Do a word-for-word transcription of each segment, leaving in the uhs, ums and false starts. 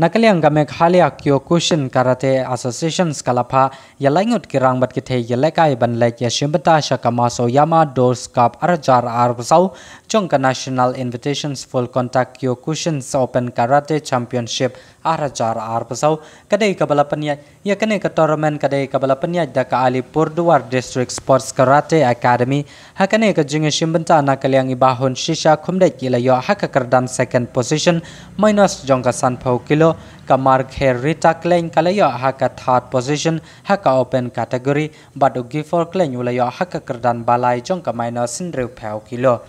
Na ka liang ka Meghalaya Kyokushin Karate Association ka la phah ïa laingut ki rang bad ki thei ïalehkai ban leit ïashim bynta sha ka Masayama Doss Cup ar hajar arphew saw jong ka National Invitations Full Contact Kyokushin Open Karate Championship ar hajar arphew saw. Ka dei kaba la pynïaid ïa kane ka tournament, ka dei kaba la pynïaid da ka Alipurduar District Sports Karate Academy. Ha kane ka jingïashim bynta na ka liang i Bah Hun Shisha Khumdeit i la ïoh ha ka kyrdan second position, minus jong ka sanphew kilo, ka Markherita Klein ka la ïoh ha ka third position ha ka open category, bad u Gifford Klein u la ïoh ha ka kyrdan balai jong ka minus hynriewphew kilo.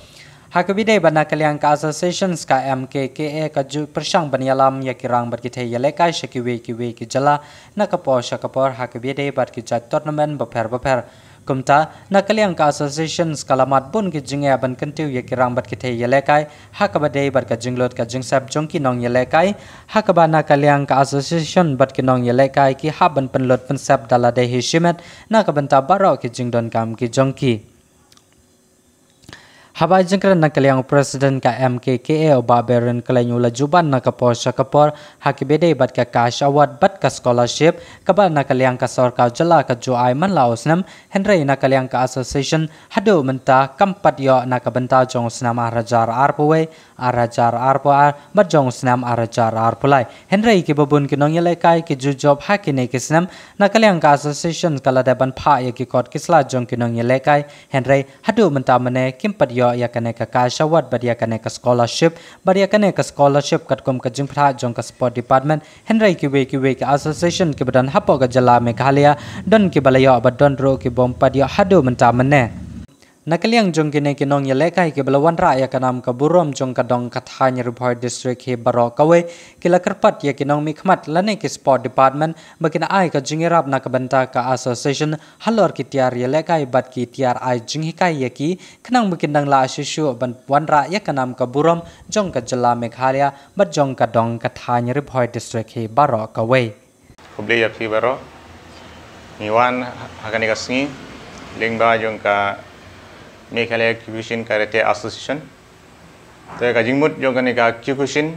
Ha kaba ïadei bad na ka liang ka association ka M K K A ka ju pyrshang ban ïalam ïa ki rang bad ki thei ïalehkai sha kiwei kiwei ki jylla na ka por sha ka por ha kaba ïadei bad ki jait tournament bapher bapher. Kumta, na ka liang ka association ka la mad bun ki jingeh ban kyntiew ïa ki rang bad ki thei ïalehkai ha kaba dei bad ka jinglut ka jingsep jong ki nongïalehkai. Ha kaba na ka liang ka association bad ki nongïalehkai ki hap ban pynlut pynsep da lade hi shimet na ka bynta baroh ki jingdonkam ki jong ki. Haba ai jingkren na ka liang u President ka M K K A u Bah Beren Klein u la ju ban na ka por sha ka por ha kaba ïadei bad ka cash award bad ka scholarship kaba na ka liang ka sorkar jylla ka ju ai man la u snem, hynrei na ka liang ka association haduh mynta kam pat ïoh na ka bynta jong u snem ar hajar arphew wei, ar hajar arphew ar bad jong u snem ar hajar arphew lai. Hynrei kiba bun ki nongïalehkai ki ju jop ha kine ki snem. Na ka liang ka association ka la dep ban phah ïa ki kot ki sla jong ki nongïalehkai, hynrei haduh mynta mynne kim pat ïoh ïa kane ka cash award bad ïa kane ka scholarship, bad ïa kane ka scholarship katkum ka jingpyrshah jong ka sport department. Hynrei kiwei kiwei ka association kiba don hapoh ka jylla Meghalaya don kiba la ïoh bad don ruh kibym pat ïoh haduh mynta mynne. Na ka liang jong kine ki nongïalehkai kiba la wanrah ïa ka nam ka burom jong ka dong ka thaiñ Ri Bhoi District hi baroh kawei, ki la kyrpad ïa ki nongmihkhmat lane ki sport department ba kin ai ka jingïarap na ka bynta ka association halor ki tiar ïalehkai bad ki tiar ai jinghikai ïa ki, khnang ba kin dang lah shuh shuh ban wanrah ïa ka nam ka burom jong ka jylla Meghalaya bad jong ka dong ka thaiñ Ri Bhoi District hi baroh kawei. Khublei ïa phi baroh. Ngi wan ha kane ka sngi lyngba jong ka Meghalaya Kyokushin Karate Association. Te ka jingmut jong kane ka Kyokushin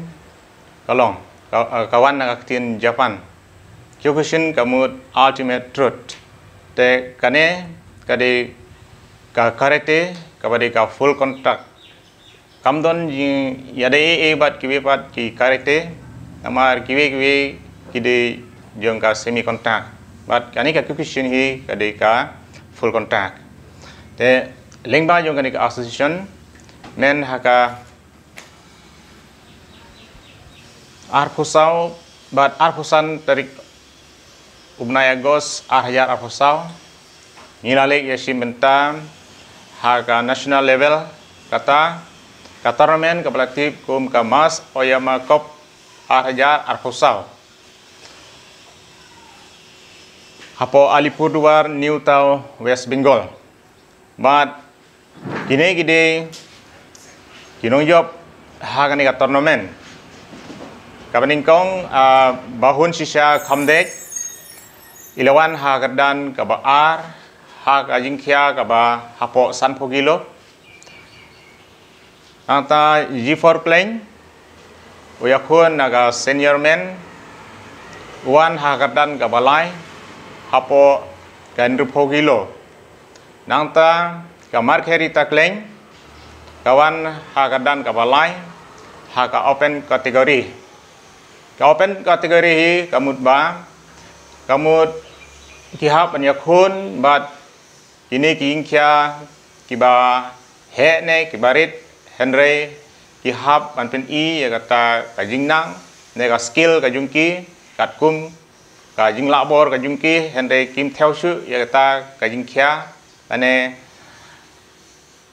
ka long, ka, ka wan na ka ktien Japan. Kyokushin ka mut Ultimate Truth. Te kane ka dei ka karate kaba dei ka full contact. Kam don jingïadei ei ei bad kiwei pat ki karate, namar kiwei kiwei ki dei jong ka semi contact. Bad kane ka Kyokushin hi ka dei ka full contact. Te lyngba jong kane ka association, myn ha ka arphew saw bad arphew san tarik u bnai August ar hajar arphew saw, ngi la leit ïashim bynta ha ka national level, kata ka tournament kaba la tip kum ka Masayama Cup ar hajar arphew saw, hapoh Alipurduar, New Town, West Bengal. Bad kine ki dei ki nongjop ha kane ka tournament. Kaba nyngkong, ah, Bah Hun Shisha Khumdeit, i la wan ha ka kyrdan kaba ar ha ka jingkhia kaba hapoh sanphew kilo. Nangta Gifford Klein, u ïakhun na ka senior men, u wan ha ka kyrdan kaba lai hapoh ka hynriewphew kilo. Nangta ka Markherita Klein, ka wan ha ka kyrdan kaba lai ha ka open category. Ka open category hi ka mut ba, ka mut ki hap ban ïakhun bad kine ki jingkhia kiba heh ne kiba rit, hynrei ki hap ban pyni ïa kata ka jingnang ne ka skill ka jong ki, katkum ka jinglakbor ka jong ki, hynrei kim thew shuh ïa kata ka jingkhia, lane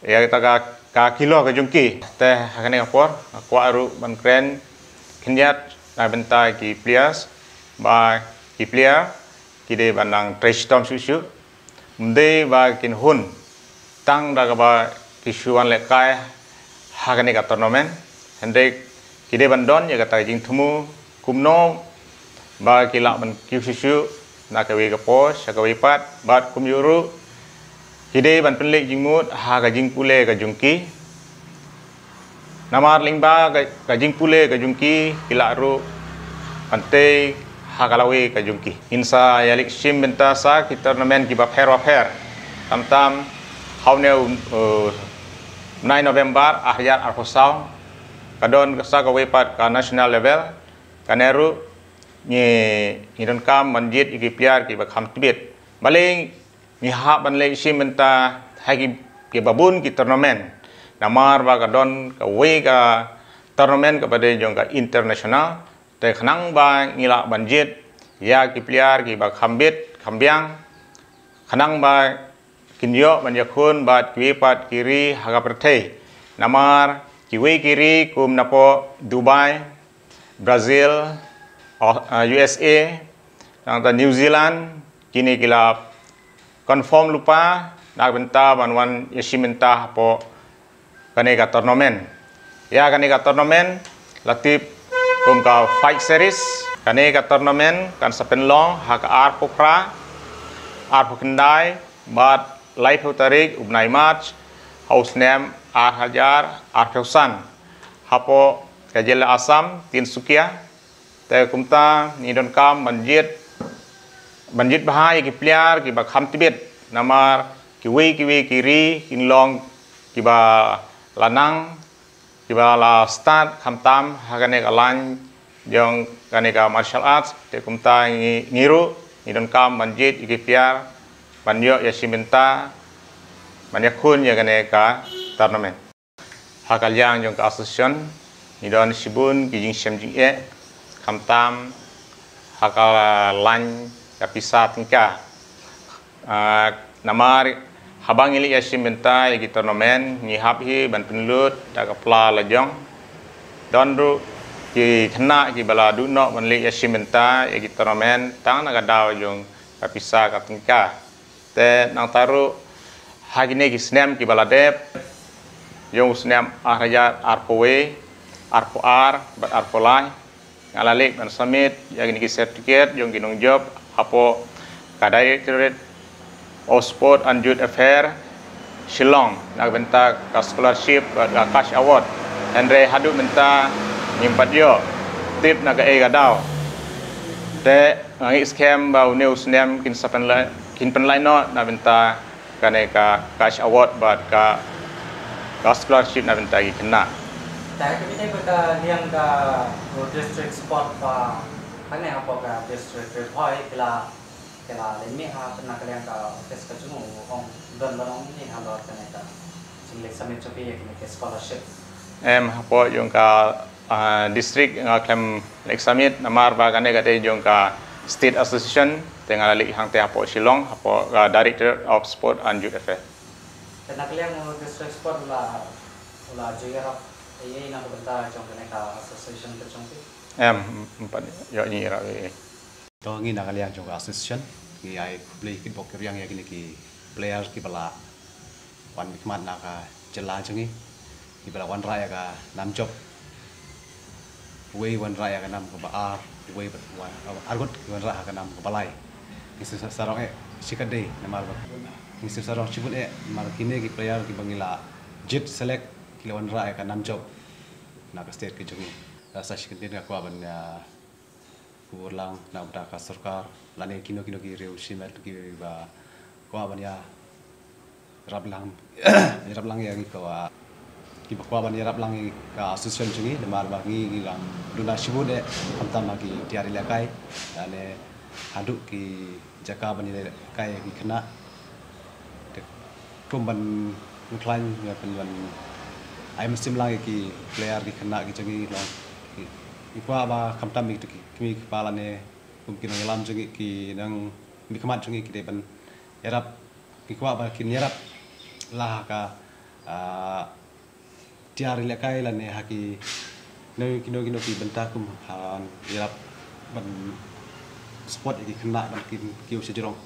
ïa kata ka, ka kilo ka jong ki. Te ha kane ka por nga kwah ruh ban kren khyndiat na bynta ki players, ba ki player ki dei ban nang trei shitom shuh shuh. Ym dei ba kin hun tang da kaba ki shu wan lehkai ha kane ka tournament, hynrei ki dei ban don ïa kata ka jingthmu kumno ba ki lah ban kiew shuh shuh na kawei ka por sha kawei pat, bad kumjuh ruh ki dei ban pynleit jingmut ha ka jingpule ka jong ki. Namar lyngba ka, ka jingpule ka jong ki, ki lah ruh Ante ha ka lawei ka jong ki, ngin sa ïaleit shim bynta sa ki tournament kiba pher bapher. Tam tam ha une u, uh, nine November ar hajar arphew saw ka don sa kawei pat ka national level. Kane ruh ngi, ngi donkam ban jied ïa ki player kiba kham tbit. Balei ngi hap ban leit shim bynta ha ki, kiba bun ki tournament? Namar ba ka don kawei ka tournament kaba dei jong ka international. Te khnang ba ngi lah ban jied ïa ki player kiba kham bit kham biang, khnang ba kin ïoh ban ïakhun bad kiwei pat ki ri ha ka pyrthei. Namar kiwei ki ri kum napoh Dubai, Brazil, Au-, uh, U S A, nangta New Zealand, kine ki la confirm lypa na ka bynta ban wan ïashim bynta hapoh kane ka tournament. Ïa kane ka tournament la tip kum ka five series. Kane ka tournament kan sa pynlong ha ka arphew phra, arphew khyndai bad laiphew tarik u bnai March ha u snem ar hajar arphew san hapoh ka jylla Assam, Tinsukia. Te kumta ngi donkam ban jied, ban jied bha ïa ki player kiba kham tbit, namar kiwei kiwei ki ri kin long kiba la nang, kiba la stad khamtam ha kane ka lain jong kane ka martial arts. Te kumta ngi, ngi ruh ngi donkam ban jied ïa ki player ban ïoh ïashim bynta, ban ïakhun ïa kane ka tournament. Ha ka liang jong ka association ngi don shibun ki jingshem jingeh, khamtam ha ka lain ka pisa tyngka. Ah, namar haba ngi leit ïashim bynta ïa ki tournament ngi hap hi ban pynlut da ka pla la jong. Don ruh ki khynnah kiba la duh noh ban leit ïashim bynta ïa ki tournament tang na ka daw jong ka pisa ka tyngka. Te nangta ruh ha kine ki snem kiba la dep, jong u snem ar hajar arphew wei, arphew ar bad arphew lai, nga la leit ban submit ïa kine ki certificate jong ki nongjop hapoh ka Directorate of Sport and Youth Affairs, Shillong, na ka bynta ka scholarship bad ka cash award. Hynrei haduh mynta ngim pat ïoh tip na kaei ka daw. Te nga ngeit skhem ba une u snem kin sa pynlait, kin pynlait noh na bynta kane ka cash award bad ka, ka scholarship na bynta ki khynnah. Te ha kane ka liang ka district sport ba hangne hapoh ka district Ri Bhoi ki la, ki la leit mih ha na ka liang ka office ka jong u, ong don ba ong mih halor kane ka jingleit submit jong phi ïa kine ki scholarship. Em, hapoh jong ka ah, district nga khlem leit submit namar ba kane ka dei jong ka state association, te nga la leit hangte hapoh Shillong hapoh ka Director of Sport and Youth Affairs. Te na ka liang u district sport u la, u la ju ïarap ei ei na ka bynta jong kane ka association ka jong phi? Em, em pat ïoh ïarap ei ei. To ngi na ka liang jong ka association ngi ai khublei kitbok kitrwiang ïa kine ki player kiba la wan mihkhmat na ka jylla jong ngi, kiba la wanrah ïa ka nam jop. Uwei wanrah ïa ka nam kaba ar, uwei bad wan, arngut ki wanrah ha ka nam kaba lai. Ngi sngewsarong eh shikatdei namar ba ngi sngewsarong shibun eh namar kine ki player kiba ngi la jied select ki la wanrah ïa ka nam jop na ka state ka jong ngi. Sa shi kyntien nga kwah ban ïa kubur lang na ka bynta ka sorkar lane kino kino ki riew shimet kiba kwah ban ïarap lang, ïarap lang ïa ngi, kwah kiba kwah ban ïarap lang ïa ka association jong ngi namar ba ngi, ngi la duna shibun eh khamtam ha ki tiar ïalehkai lane haduh ki jaka ban ïalehkai ïa ki khynnah. Te kum ban ngkhlaiñ ban, ban ai mynsiem lang ïa ki player ki khynnah ki jong ngi long. Ngi kwah ba khamtam ïa ki kmie ki kpa lane kum ki nongïalam jong ngi, ki nongmihkhmat jong ngi ki dei ban ïarap, ngi kwah ba kin ïarap la ha ka, ah, tiar ïalehkai lane ha ki, kino kino kino ki bynta kum, ah, ïarap ban support ïa ki khynnah ban kin kiew shajrong.